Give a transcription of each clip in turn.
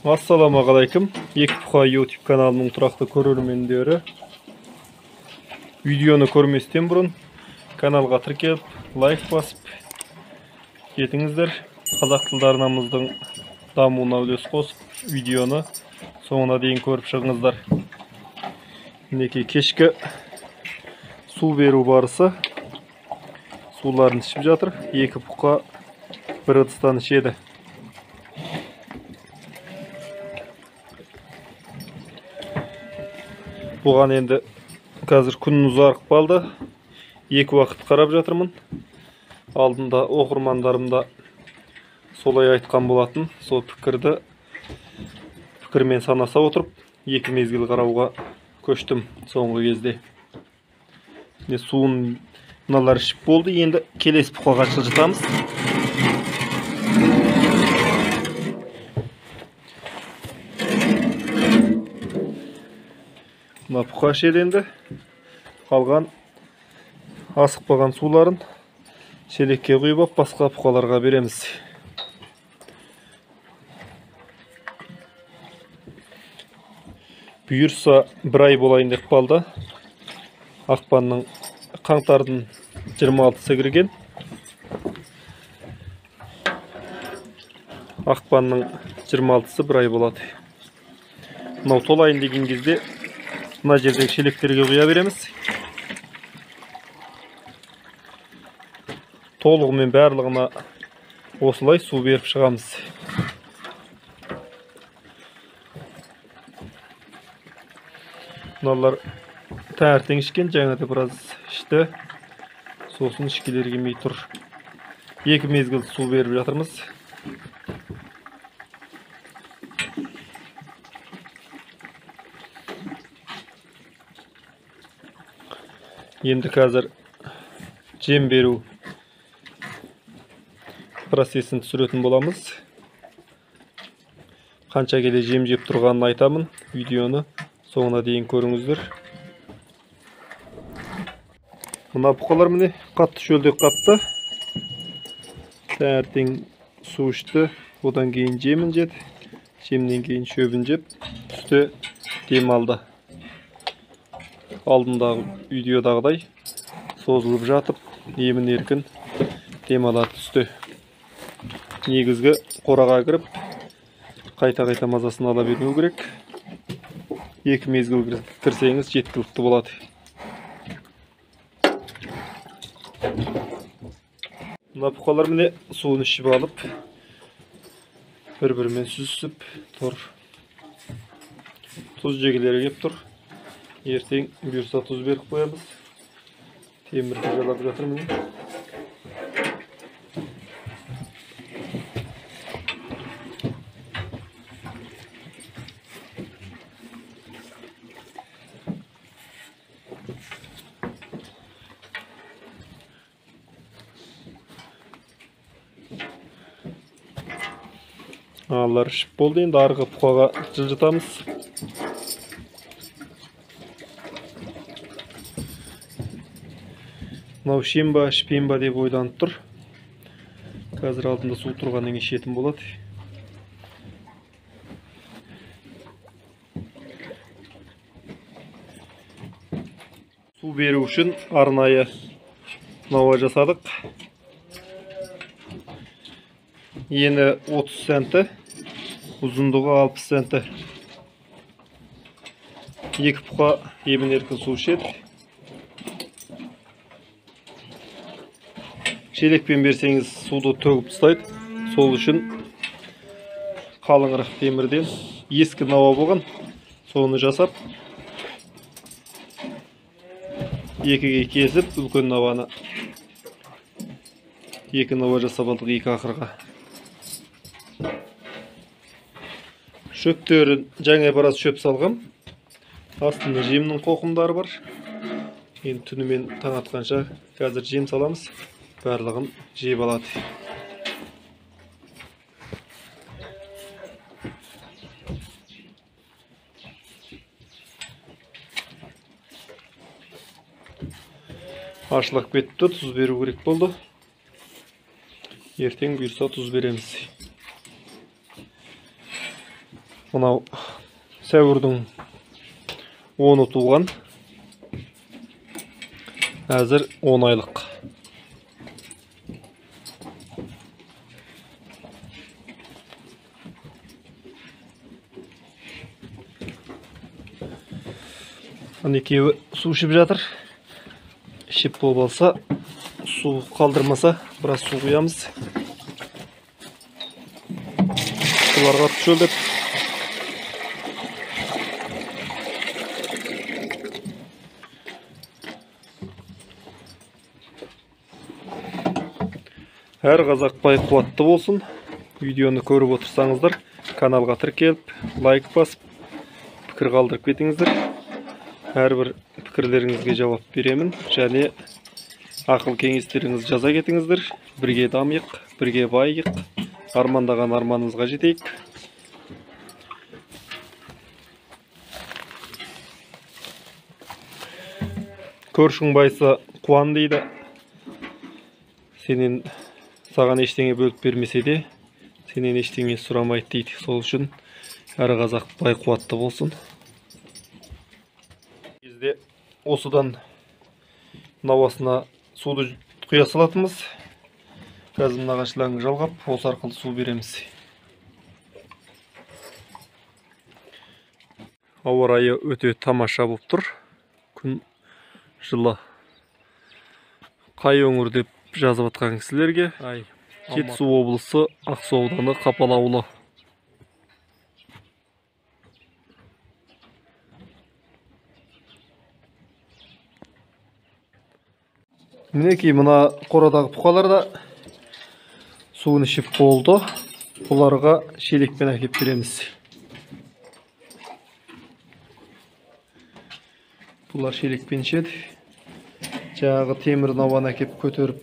Ассалаумағалейкум. Екі Бұқа YouTube каналының тұрақты көрермендері. Видеоны көрместен бұрын каналға тіркеліп, лайк басып кетіңіздер. Қазақ тілді арнамыздың дамуына үлес қосып, видеоны соңына дейін көріп шығыңыздар. Мінекей кешкі су беру барысы. Суларын ішіп жатыр. Екі бұқа бір ыдыстан ішеді. Бұған енді қазір күн ұзарып қалды. Екі уақыт қарап жатырмын. Алдында оқырмандарым да солай айтқан болатын. Сол пікірді пікірмен санаса отырып, екі мезгіл қарауға көштім соңғы кезде. Міне суын мыналар ішіп болды. Енді келесі бұқаға жылжытамыз. Мына бұқа ішеді енді. Қалған асықпаған суларын шелекке құйып алып, басқа бұқаларға береміз. Бұйырса бір ай болайын деп қалды. Ақпанның қаңтардың 26-сы кірген. Ақпанның 26-сы бір ай болады. Мынау толайын деген кезде мына жердегі шелектерге құя береміз. Толығымен барлығына осылай су беріп шығамыз. Мыналар таңертең ішкен, жаңа да біраз ішті. Сосын ішкілері келмей тұр. Екі мезгіл су беріп жатырмыз. Енді қазір жем беру процесін түсіретін боламыз. Қанша келе жем жеп тұрғанын айтамын. Видеоны соңына дейін көріңіздер. Мына бұқалар міне қатты шөлдеп қапты. Таңертең су ішті, одан кейін жемін жеді. Жемнен кейін шөбін жеп, түсте дем алды. Алдындағы видеодағыдай созылып жатып, емін еркін дем алады түсте. Негізгі қораға кіріп, қайта-қайта мазасын ала бермеу керек. Екі мезгіл кірсеңіз жеткілікті болады. Мына бұқалар міне суын ішіп алып, бір-бірімен сүзісіп тұр. Тұз жегілері кеп тұр. Ертең бұйырса тұз беріп қоямыз. Темірді жалап жатыр міне. Алар ішіп болды, енді арғы бұқаға жылжытамыз. Мынау ішем ба, ішпейм ба деп ойланып тұр. Қазір алдында су тұрғаннан кейін ішетін болады. Су беру үшін арнайы науа жасадық. Ені 30 сенті, ұзындығы 60 сенті. Екі бұқа емін еркін су ішеді. Шелекпен берсеңіз суды төгіп тастайды. Сол үшін қалыңырақ темірден ескі науа болған, соны жасап екіге кесіп үлкен науаны екі науа жасап алдық екі ақырға. Шөптерін жаңа біраз шөп салғам. Астында жемнің қоқымдары бар. Енді түнімен таң атқанша қазір жем саламыз. Барлығын жеп алады. Ашылып кетті, тұз беру керек болды. Ертең бұйырса тұз береміз. Мынау сәуірдің 10-ы туған. Әзір 10 айлық. Екеуі су ішіп жатыр. Ішіп болып алса, су қалдырмаса, біраз су құямыз. Бұларға шөлдеп. Әр қазақ бай қуатты болсын. Видеоны көріп отырсаңыздар, каналға тіркеліп, лайк басып, пікір қалдырып кетіңіздер. Әрбір пікірлеріңізге жауап беремін. Және ақыл кеңестеріңізді жаза кетіңіздер. Бірге дамиық, бірге байиық, армандаған арманымызға жетейік. Көршің байса қуан дейді. Сенен саған ештеңе бөліп бермесе де, сенен ештеңе сұрамайды дейді. Сол үшін әр қазақ бай қуатты болсын. Кезде осыдан науасына суды құя салатынбыз. Қазір мына шланг жалғап, осы арқылы су береміз. Ауа райы өте тамаша болып тұр. Күн жылы. Қай өңір деп жазып атқан кісілерге, Жетісу облысы, Ақсу ауданы, Қапал ауылы. Мінекей мына қорадағы бұқалар да суын ішіп болды. Бұларға шелекпен әкеп береміз. Бұлар шелекпен ішеді. Жаңағы темір науаны әкеп көтеріп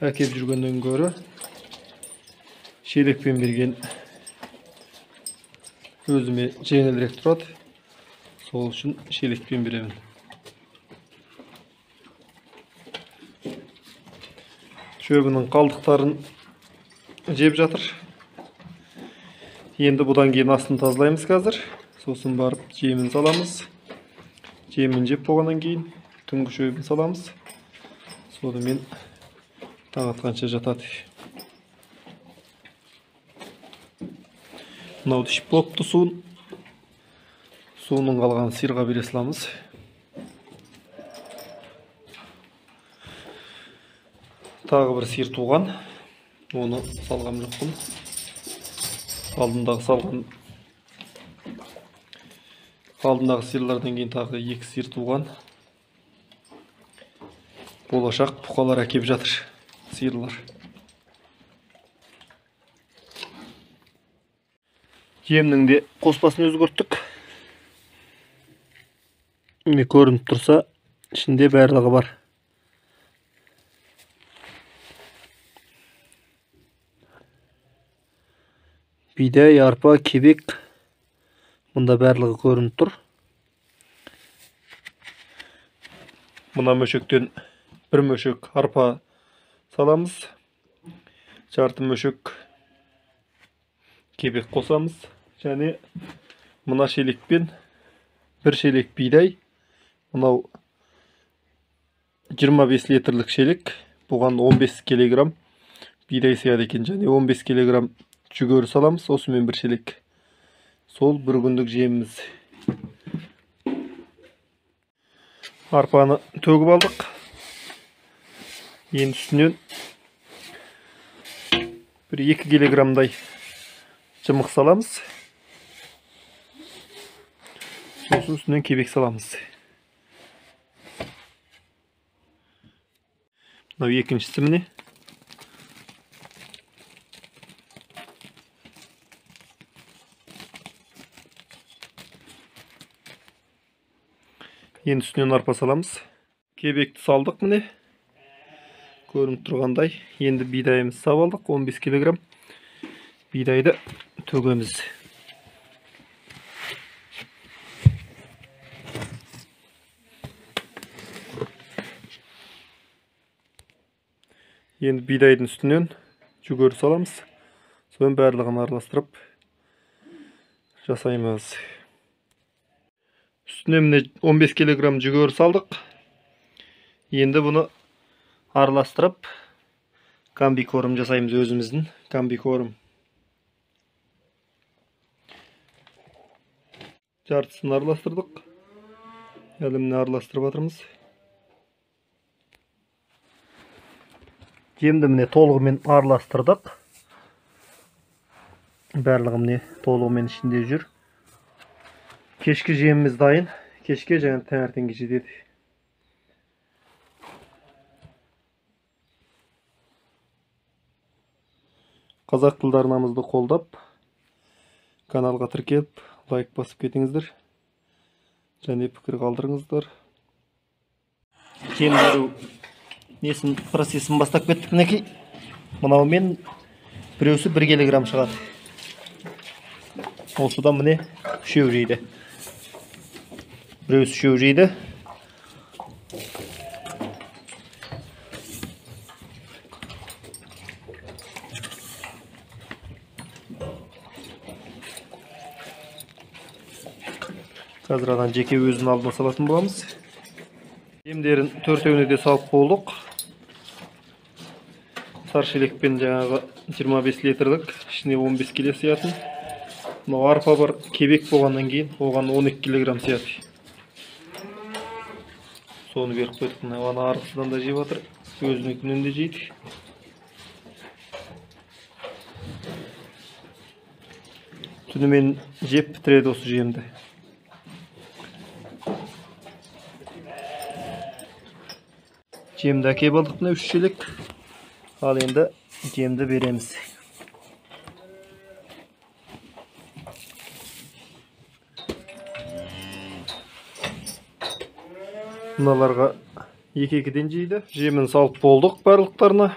әкеп жүргеннен гөрі шелекпен берген өзіме жеңілірек тұрады. Сол үшін шелекпен беремін. Шөбінің қалдықтарын жеп жатыр. Енді бұдан кейін астын тазалаймыз қазір. Сосын барып жемін саламыз. Жемін жеп болғаннан кейін түнгі шөбін саламыз. Сонымен таң атқанша жатады. Мынауды ішіп болыпты суын. Суының қалғанын сиырға бере саламыз. Тағы бір сиыр туған. Оны салғам жоқпын. Алдындағы сиырлардан кейін тағы 2 сиыр туған. Болашақ бұқалар әкеп жатыр сиырлар. Жемнің де қоспасын өзгерттік. Міне көрініп тұрса, ішінде барлығы бар. Бидай, арпа, кебек, мұнда барлығы көрініп тұр. Мына мөшектен бір мөшек арпа саламыз, жарты мөшек кебек қосамыз. Және мына шелекпен бір шелек бидай, мынау 25 литрлік шелек, бұған 15 килограмм бидай сияды екен. Және 15 килограмм жүгері саламыз, осымен бір шелек. Сол бір күндік жеміміз. Арпаны төгіп алдық. Енді үстінен бір 2 килограммдай жымық саламыз. Сосын үстінен кебек саламыз. Мынау екіншісі міне. Енді үстінен арпа саламыз. Кебекті салдық міне. Көрініп тұрғандай. Енді бидайымызды сап алдық. 15 килограмм бидайды төгеміз. Енді бидайдың үстінен жүгері саламыз. Соның барлығын араластырып жасаймыз. Үстіне міне 15 килограмм жүгері салдық. Енді бұны араластырып комбикорм жасаймыз, өзіміздің комбикорм. Жартысын араластырдық. Әлі міне араластырып жатырмыз. Жемді міне толығымен араластырдық. Барлығы міне толығымен ішінде жүр. Кешкі жеміміз дайын. Кешке және таңертеңге жетеді. Қазақ тілді арнамызды қолдап, каналға тіркеліп, лайк басып кетіңіздер. Және пікір қалдырыңыздар. Жем беру несін процесін бастап кеттік мінекей. Мынаумен біреусі 1 килограмм шығады. Осыдан міне үшеу жейді. Біреусі үшеу жейді. Қазір адан жеке өзінің алдына салатын боламыз. Жемдерін төртеуіне де салып болдық. Сары шелекпен жаңағы 25 литрлік, ішіне 15 келі сиятын. Мынау арпа бар, кебек болғаннан кейін оған 12 килограмм сияды. Соны беріп қойдық. Мына ана арқасынан да жеп жатыр, өзінікінен де жейді. Түнімен жеп бітіреді осы жемді. Жемді әкеп алдық мына 3 шелек. Ал енді жемді береміз. Мыналарға 2-2-ден жейді. Жемін салып болдық барлықтарына.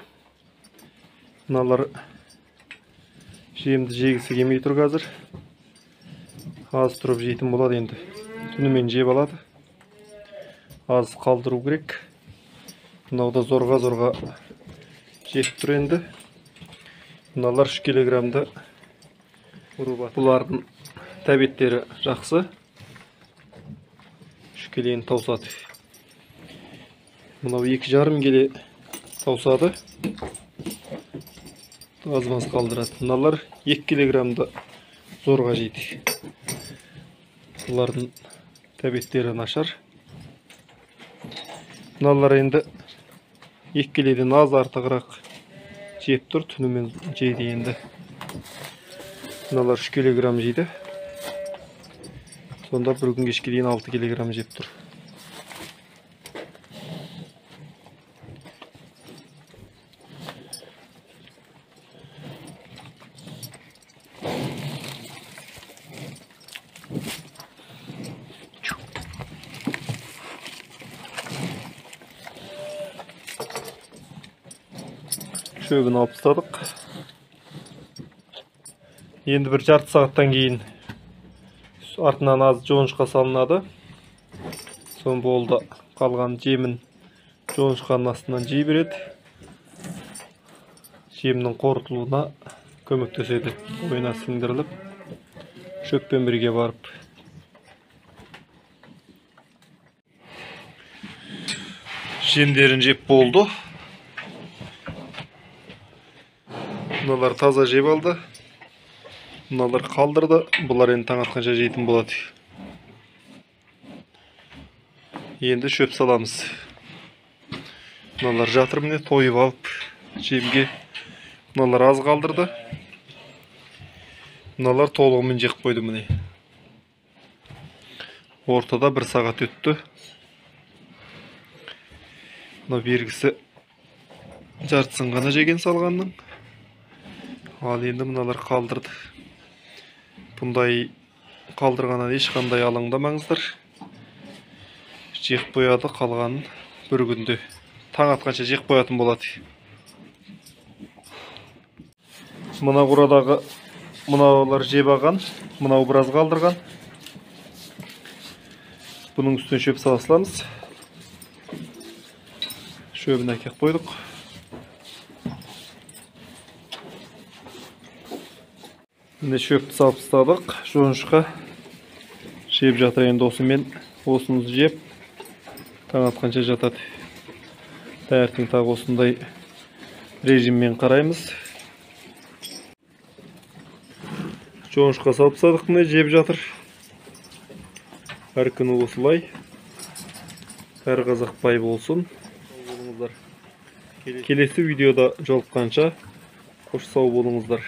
Мыналар жемді жегісі келмей тұр қазір. Аз тұрып жейтін болады енді. Түнімен жеп алады. Аз қалдыру керек. Мынау да зорға-зорға жеп тұр енді. Мыналар 3 килограммды ұрып. Бұлардың тәбеттері жақсы. 3 келені таусады. Мынау 2,5 келе таусады. Аз-маз қалдырады. Мыналар 2 килограммды зорға жейді. Бұлардың тәбеттері нашар. Мыналар енді 2 келеден аз артығырақ жеп тұр, түнімен жейді енді. Мыналар 3 килограмм жейді. Сонда бір күн кешке дейін 6 килограмм жеп тұр. Шөбін алып тастадық. Енді бір жарты сағаттан кейін артынан аз жоңышқа салынады. Соң болды, қалған жемін жоңышқаның астынан жей береді. Жемнің қорытылуына көмектеседі. Бойына сіңдіріліп, шөппен бірге барып. Жемдерін жеп болды. Мыналар таза жеп алды. Мыналар қалдырды. Бұлар енді таң атқанша жейтін болады. Енді шөп саламыз. Мыналар жатыр міне, тойып алып жемге. Мыналар аз қалдырды. Мыналар толығымен жеп қойды міне. Ортада 1 сағат өтті. Мына бергісі жартысын ғана жеген салғанның. Ал енді мыналар қалдырды. Бұндай қалдырғаннан ешқандай алаңдамаңыздар. Жеп қояды, қалғанын бір күнде таң атқанша жеп қоятын болады. Мына қорадағы мынаулар жеп алған, мынау біраз қалдырған. Бұның үстіне шөп сала саламыз. Шөбін әкеп қойдық. Міне шөпті салып тастадық, жоңышқа жеп жатыр. Енді осымен осыны жеп таң атқанша жатады. Таңертең тағы осындай режиммен қараймыз. Жоңышқа салып тастадық, міне жеп жатыр. Әр күні осылай. Әр қазақ бай болсын. Болыңыздар. Келесі видеода жолыққанша қош сау болыңыздар.